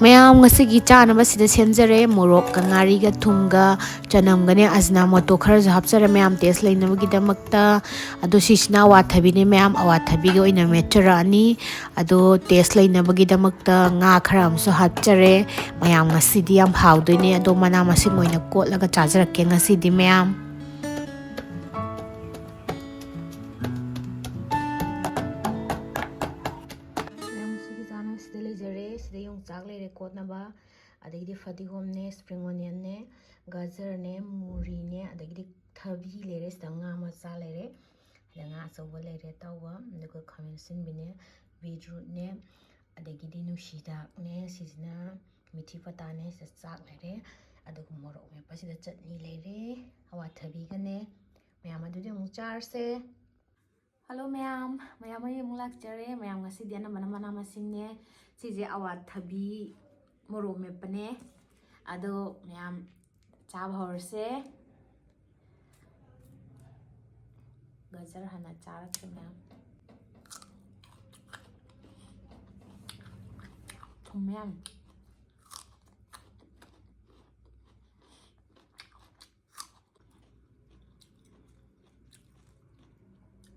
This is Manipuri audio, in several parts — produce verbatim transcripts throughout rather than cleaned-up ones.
ꯃꯌꯥꯝ, ꯉꯁꯤꯒꯤ ꯆꯥꯅꯕ ꯁꯤꯗ ꯁꯦꯝꯖꯔꯦ꯫ ꯃꯣꯔꯣꯛꯀ ꯉꯥꯔꯤꯒ ꯊꯨꯝꯒ ꯆꯅꯝꯒꯅꯦ, ꯑꯖꯤꯅꯥꯃꯣꯇꯣ ꯈꯔꯁꯨ ꯍꯥꯞꯆꯔꯦ ꯃꯌꯥꯝ, ꯇꯦꯁ ꯂꯩꯅꯕꯒꯤꯗꯃꯛꯇ꯫ ꯑꯗꯣ ꯁꯤꯁꯤꯅ ꯑꯋꯥꯊꯕꯤꯅꯦ ꯃꯌꯥꯝ, ꯑꯋꯥꯊꯕꯤꯒ ꯑꯣꯏꯅ ꯃꯦꯠꯆꯔꯛꯑꯅꯤ꯫ ꯑꯗꯣ ꯇꯦꯁ ꯂꯩꯅꯕꯒꯤꯗꯃꯛꯇ ꯉꯥ ꯈꯔ ꯑꯃꯁꯨ ꯍꯥꯞꯆꯔꯦ꯫ ꯃꯌꯥꯝ, ꯉꯁꯤꯗꯤ ꯌꯥꯝ ꯍꯥꯎꯗꯣꯏꯅꯦ꯫ ꯑꯗꯣ ꯃꯅꯥ ꯃꯁꯤꯡ ꯑꯣꯏꯅ ꯀꯣꯠꯂꯒ ꯆꯥꯖꯔꯛꯀꯦ ꯉꯁꯤꯗꯤ ꯃꯌꯥꯝ꯫ ꯃꯌꯥꯝ, ꯉꯁꯤꯒꯤ ꯆꯥꯅꯕ ꯁꯤꯗ ꯂꯩꯖꯔꯦ꯫ ꯁꯤꯗ ꯌꯣꯡꯆꯥꯛ ꯂꯩꯔꯦ ꯀꯣꯠꯅꯕ, ꯑꯗꯒꯤꯗꯤ ꯐꯗꯤꯒꯣꯝꯅꯦ, spring onionꯅꯦ, ꯒꯖꯔꯅꯦ, ꯃꯨꯔꯤꯅꯦ, ꯑꯗꯒꯤꯗꯤ ꯊꯕꯤ ꯂꯩꯔꯦ, ꯁꯤꯗ ꯉꯥ ꯃꯆꯥ ꯂꯩꯔꯦ, ꯁꯤꯗ ꯉꯥ ꯑꯆꯧꯕ ꯂꯩꯔꯦ, ꯑꯇꯥꯎꯕ, ꯑꯗꯨꯒ ꯈꯥꯃꯦꯟ ꯑꯁꯤꯟꯕꯤꯅꯦ, beetrootꯅꯦ, ꯑꯗꯒꯤꯗꯤ ꯅꯨꯡꯁꯤꯗꯥꯛꯅꯦ, ꯁꯤꯁꯤꯅ ꯃꯤꯊꯤ ꯄꯇꯥꯅꯦ, ꯁꯤꯗ ꯆꯥꯛ ꯂꯩꯔꯦ, ꯑꯗꯨꯒ ꯃꯣꯔꯣꯛ ꯃꯦꯠꯄꯁꯤꯗ ꯆꯠꯅꯤ ꯂꯩꯔꯦ, ꯑꯋꯥꯊꯕꯤꯒꯅꯦ꯫ ꯃꯌꯥꯝ, ꯑꯗꯨꯗꯤ ꯑꯃꯨꯛ ꯆꯥꯔꯁꯦ꯫ ꯍꯜꯂꯣ ꯃꯌꯥꯝ, ꯃꯌꯥꯝ ꯑꯩ ꯑꯃꯨꯛ ꯂꯥꯛꯆꯔꯦ꯫ ꯃꯌꯥꯝ, ꯉꯁꯤꯗꯤ ꯑꯅꯝꯕꯅ ꯃꯅꯥ ꯃꯁꯤꯡꯅꯦ꯫ ꯁꯤꯁꯦ ꯑꯋꯥꯊꯕꯤ ꯃꯣꯔꯣꯛ ꯃꯦꯠꯄꯅꯦ꯫ ꯑꯗꯣ ꯃꯌꯥꯝ ꯆꯥꯕ ꯍꯧꯔꯁꯦ꯫ ꯒꯖꯔ ꯍꯥꯟꯅ ꯆꯥꯔꯛꯀꯦ ꯃꯌꯥꯝ꯫ ꯊꯨꯝꯃꯦ ꯌꯥꯝ꯫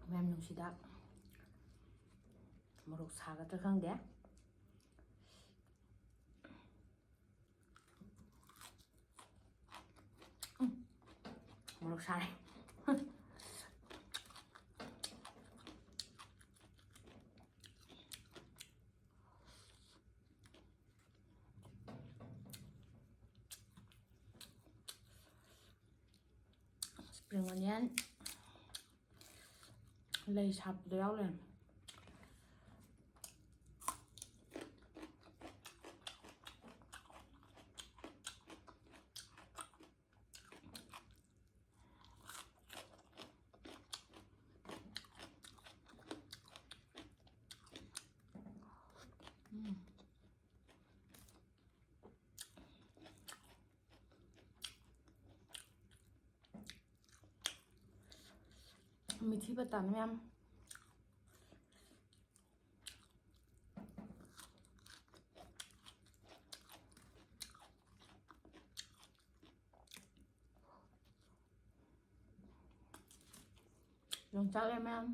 ꯃꯌꯥꯝ, ꯅꯨꯡꯁꯤꯗꯥꯛ ꯃꯣꯔꯣꯛ ꯁꯥꯒꯗ꯭ꯔꯥ ꯈꯪꯗꯦ꯫ ꯎꯝ, ꯃꯣꯔꯣꯛ ꯁꯥꯔꯦ꯫ Spring onion ꯂꯩ ꯁꯥꯠꯄꯗꯣ ꯌꯥꯎ ꯂꯩꯔꯝꯃꯦ꯫ ꯎꯝ꯫ ꯃꯤꯊꯤ ꯄꯇꯥꯅ ꯃꯌꯥꯝ꯫ ꯌꯣꯡꯆꯥꯛ ꯂꯩꯔꯦ ꯃꯌꯥꯝ꯫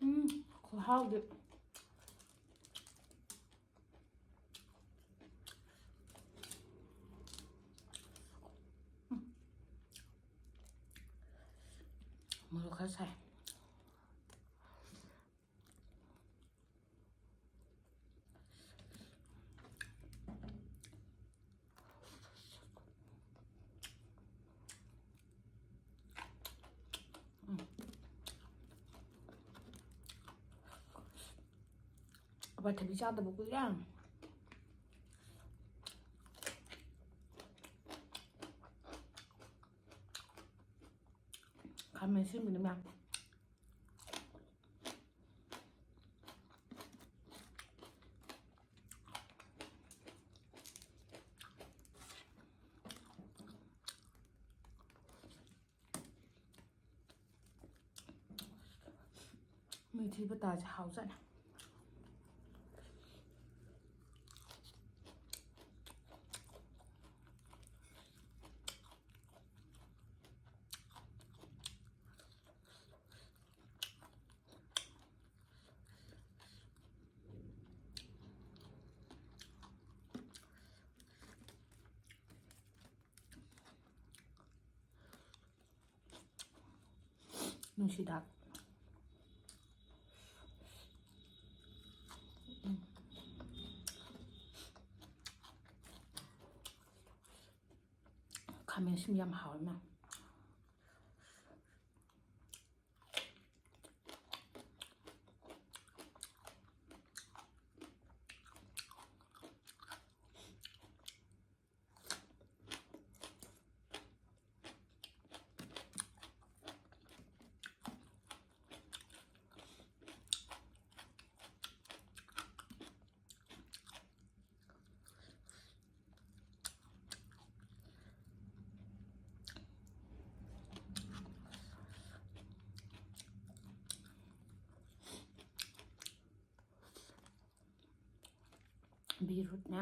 ꯎꯝ, ꯈꯨꯍꯥꯎꯗꯤ꯫ ꯎꯝ꯫ ꯃꯣꯔꯣꯛ ꯈꯔ ꯁꯥꯏ꯫ ꯎꯝ꯫ ꯑꯋꯥꯊꯕꯤ ꯆꯥꯗꯕ ꯀꯨꯏꯔꯦ꯫ ꯈꯥꯃꯦꯟ ꯑꯁꯤꯟꯕꯤꯅ ꯃꯌꯥꯝ꯫ ꯃꯦꯊꯤ ꯄꯇꯥꯁꯦ ꯍꯥꯎꯖꯥꯠꯅꯤ꯫ ꯅꯨꯡꯁꯤꯗꯥꯛ꯫ ꯎꯝ꯫ ꯈꯥꯃꯦꯟ ꯑꯁꯤꯟꯕ ꯌꯥꯝ ꯍꯥꯎꯋꯦ, ꯃꯥ꯫ ꯕꯤꯔꯨꯠꯅꯦ꯫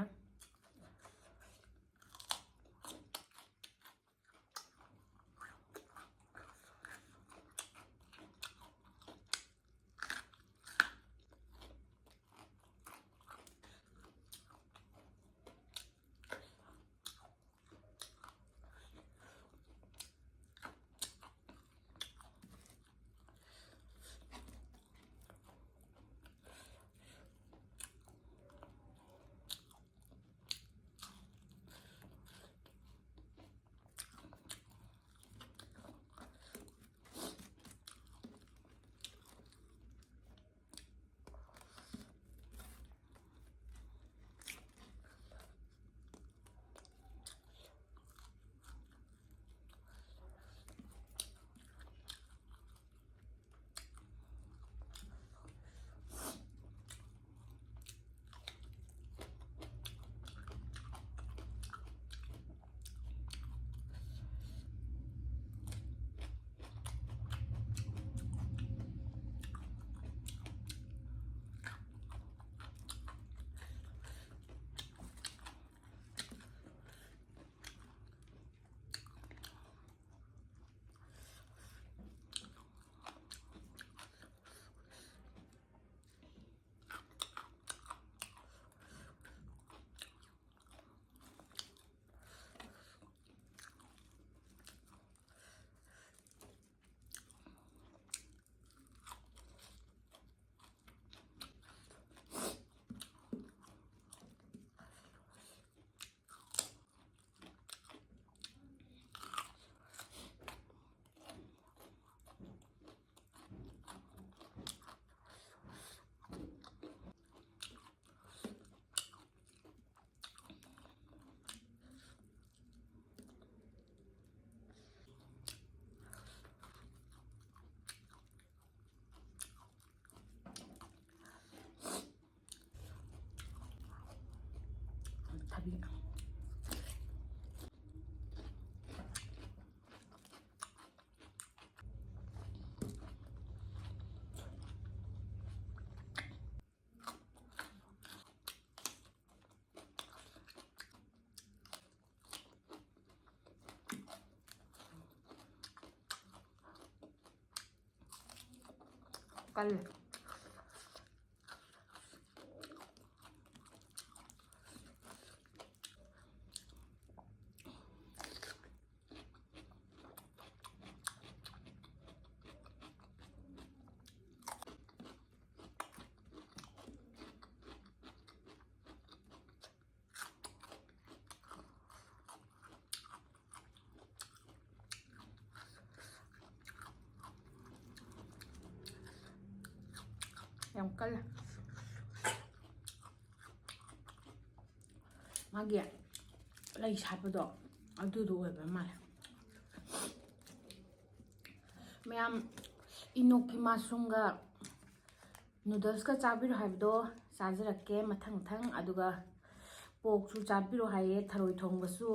ꯀꯜꯂꯦ꯫ ꯌꯥꯝ ꯀꯜꯂꯦ꯫ ꯃꯥꯒꯤ ꯂꯩ ꯁꯥꯠꯄꯗꯣ ꯑꯗꯨꯗꯣ ꯑꯣꯏꯕ ꯃꯥꯜꯂꯦ꯫ ꯃꯌꯥꯝ ꯏꯅꯣꯛꯀꯤ ꯃꯁꯔꯨꯝꯒ ꯅꯨꯗꯜꯁꯀ ꯆꯥꯕꯤꯔꯣ ꯍꯥꯏꯕꯗꯣ ꯆꯥꯖꯔꯛꯀꯦ ꯃꯊꯪ ꯃꯊꯪ꯫ ꯑꯗꯨꯒ ꯄꯣꯔꯛꯁꯨ ꯆꯥꯕꯤꯔꯣ ꯍꯥꯏꯌꯦ, ꯊꯔꯣꯏ ꯊꯣꯡꯕꯁꯨ꯫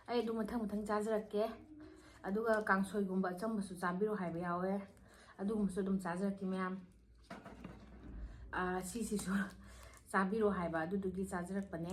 ꯑꯩ ꯑꯗꯨ ꯃꯊꯪ ꯃꯊꯪ ꯆꯥꯖꯔꯛꯀꯦ꯫ ꯑꯗꯨꯒ ꯀꯥꯡꯁꯣꯏꯒꯨꯝꯕ ꯑꯆꯝꯕꯁꯨ ꯆꯥꯕꯤꯔꯣ ꯍꯥꯏꯕ ꯌꯥꯎꯋꯦ, ꯑꯗꯨꯒꯨꯝꯕꯁꯨ ꯑꯗꯨꯝ ꯆꯥꯖꯔꯛꯀꯦ ꯃꯌꯥꯝ꯫ ꯑꯥ, ꯁꯤꯁꯤꯁꯨ ꯆꯥꯕꯤꯔꯣ ꯍꯥꯏꯕ ꯑꯗꯨꯗꯨꯒꯤ ꯆꯥꯖꯔꯛꯄꯅꯦ꯫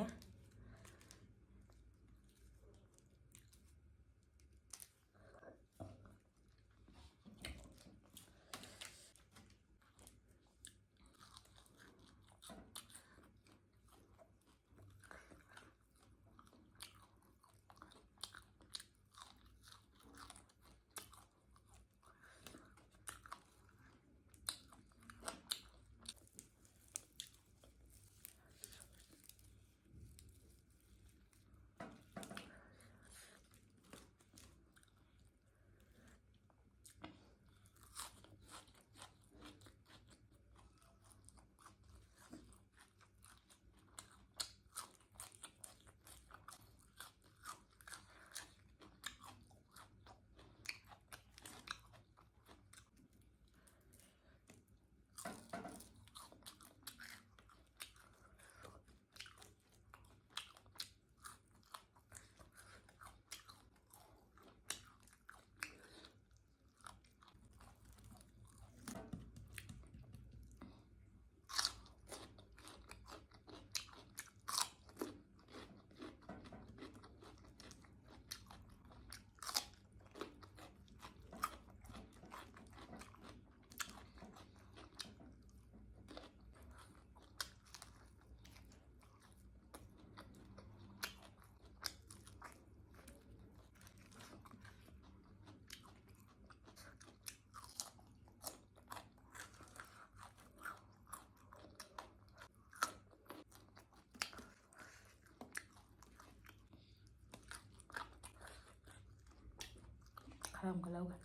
ꯑꯃꯨꯛꯀ ꯂꯧꯒꯦ꯫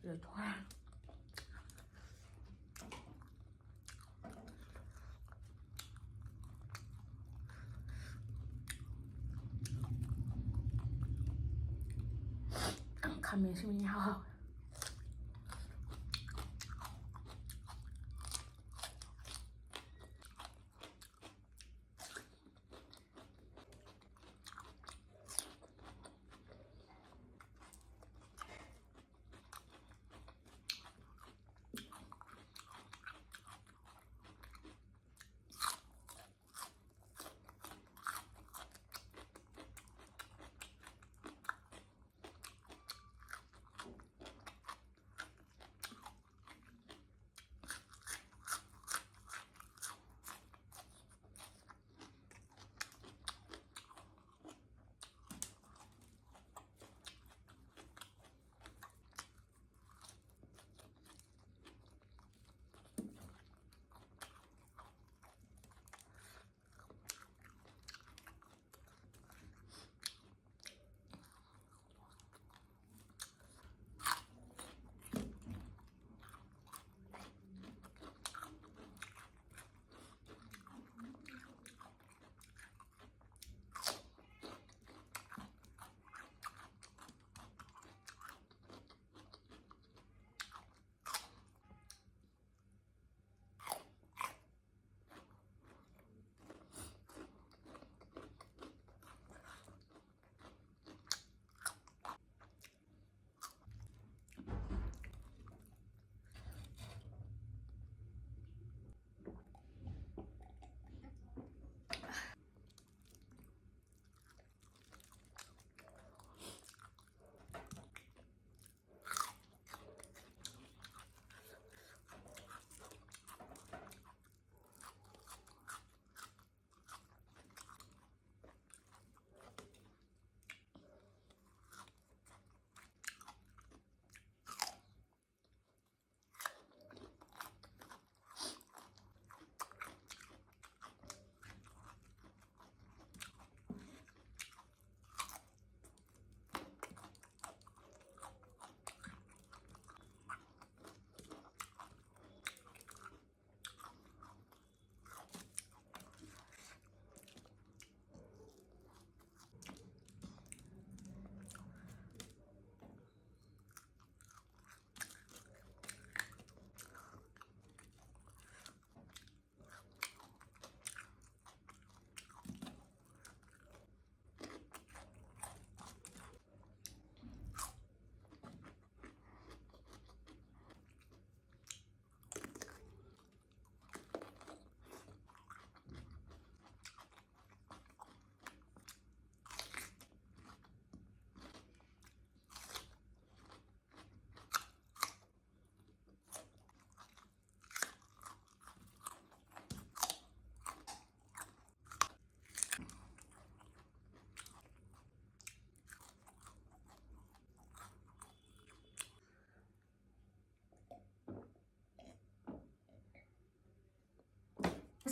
ꯂꯣꯏꯊꯣꯛꯈ꯭ꯔꯦ꯫ ꯈꯥꯃꯦꯟ ꯑꯁꯤꯟꯕꯤꯅ ꯏꯍꯥꯎ ꯍꯥꯎꯋꯦ꯫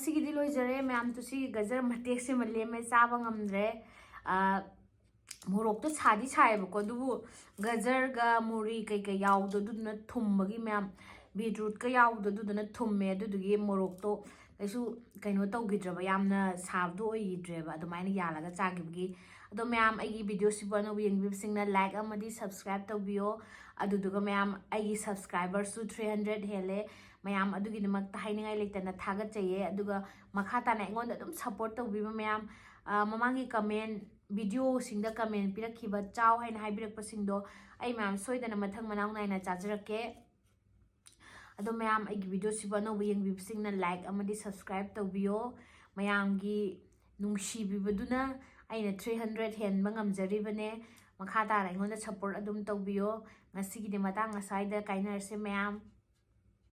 ꯁꯤꯒꯤꯗꯤ ꯂꯣꯏꯖꯔꯦ ꯃꯌꯥꯝ꯫ ꯇꯨꯁꯤ ꯒꯖꯔ ꯃꯇꯦꯛꯁꯤꯃ ꯂꯦꯝꯃꯦ, ꯆꯥꯕ ꯉꯝꯗ꯭ꯔꯦ꯫ ꯑ, ꯃꯣꯔꯣꯛꯇꯣ ꯁꯥꯗꯤ ꯁꯥꯏꯌꯦꯕꯀꯣ, ꯑꯗꯨꯕꯨ ꯒꯖꯔꯒ ꯃꯣꯔꯤ ꯀꯩꯀꯩ ꯌꯥꯎꯕꯗꯣ ꯑꯗꯨꯗꯨꯅ ꯊꯨꯝꯕꯒꯤ ꯃꯌꯥꯝ, ꯕꯤꯠꯔꯨꯠꯀ ꯌꯥꯎꯕꯗꯣ ꯑꯗꯨꯗꯨꯅ ꯊꯨꯝꯃꯦ꯫ ꯑꯗꯨꯗꯨꯒꯤ ꯃꯣꯔꯣꯛꯇꯣ ꯀꯩꯁꯨ ꯀꯩꯅꯣ ꯇꯧꯈꯤꯗ꯭ꯔꯕ, ꯌꯥꯝꯅ ꯁꯥꯕꯗꯣ ꯑꯣꯏꯈꯤꯗ꯭ꯔꯦꯕ ꯑꯗꯨꯃꯥꯏꯅ ꯌꯥꯜꯂꯒ ꯆꯥꯈꯤꯕꯒꯤ꯫ ꯑꯗꯣ ꯃꯌꯥꯝ, ꯑꯩꯒꯤ ꯚꯤꯗꯤꯑꯣꯁꯤꯕꯨ ꯑꯅꯧꯕ ꯌꯦꯡꯕꯤꯕꯁꯤꯡꯅ ꯂꯥꯏꯛ ꯑꯃꯗꯤ ꯁꯕꯁꯀ꯭ꯔꯥꯏꯕ ꯇꯧꯕꯤꯌꯣ꯫ ꯑꯗꯨꯗꯨꯒ ꯃꯌꯥꯝ, ꯑꯩꯒꯤ ꯁꯕꯁꯀ꯭ꯔꯥꯏꯕꯔꯁꯨ ꯊ꯭ꯔꯤ ꯍꯟꯗ꯭ꯔꯦꯠ ꯍꯦꯜꯂꯦ꯫ ꯃꯌꯥꯝ ꯑꯗꯨꯒꯤꯗꯃꯛꯇ ꯍꯥꯏꯅꯤꯡꯉꯥꯏ ꯂꯩꯇꯅ ꯊꯥꯒꯠꯆꯩꯌꯦ꯫ ꯑꯗꯨꯒ ꯃꯈꯥ ꯇꯥꯅ ꯑꯩꯉꯣꯟꯗ ꯑꯗꯨꯝ ꯁꯞꯄꯣꯔꯠ ꯇꯧꯕꯤꯕ ꯃꯌꯥꯝ, ꯑ, ꯃꯃꯥꯡꯒꯤ ꯀꯃꯦꯟ, ꯚꯤꯗꯤꯑꯣꯁꯤꯡꯗ ꯀꯃꯦꯟ ꯄꯤꯔꯛꯈꯤꯕ, "ꯆꯥꯎ" ꯍꯥꯏꯅ ꯍꯥꯏꯕꯤꯔꯛꯄꯁꯤꯡꯗꯣ ꯑꯩ ꯃꯌꯥꯝ ꯁꯣꯏꯗꯅ ꯃꯊꯪ ꯃꯅꯥꯎ ꯅꯥꯏꯅ ꯆꯥꯖꯔꯛꯀꯦ꯫ ꯑꯗꯣ ꯃꯌꯥꯝ, ꯑꯩꯒꯤ ꯚꯤꯗꯤꯑꯣꯁꯤꯕꯨ ꯑꯅꯧꯕ ꯌꯦꯡꯕꯤꯕꯁꯤꯡꯅ ꯂꯥꯏꯛ ꯑꯃꯗꯤ ꯁꯕꯁꯀ꯭ꯔꯥꯏꯕ ꯇꯧꯕꯤꯌꯣ꯫ ꯃꯌꯥꯝꯒꯤ ꯅꯨꯡꯁꯤꯕꯤꯕꯗꯨꯅ ꯑꯩꯅ ꯊ꯭ꯔꯤ ꯍꯟꯗ꯭ꯔꯦꯠ ꯍꯦꯟꯕ ꯉꯝꯖꯔꯤꯕꯅꯦ꯫ ꯃꯈꯥ ꯇꯥꯅ ꯑꯩꯉꯣꯟꯗ ꯁꯞꯄꯣꯔꯠ ꯑꯗꯨꯝ ꯇꯧꯕꯤꯌꯣ꯫ ꯉꯁꯤꯒꯤꯗꯤ ꯃꯇꯥꯡ ꯑꯁ꯭ꯋꯥꯏꯗ ꯀꯥꯏꯅꯔꯁꯦ ꯃꯌꯥꯝ꯫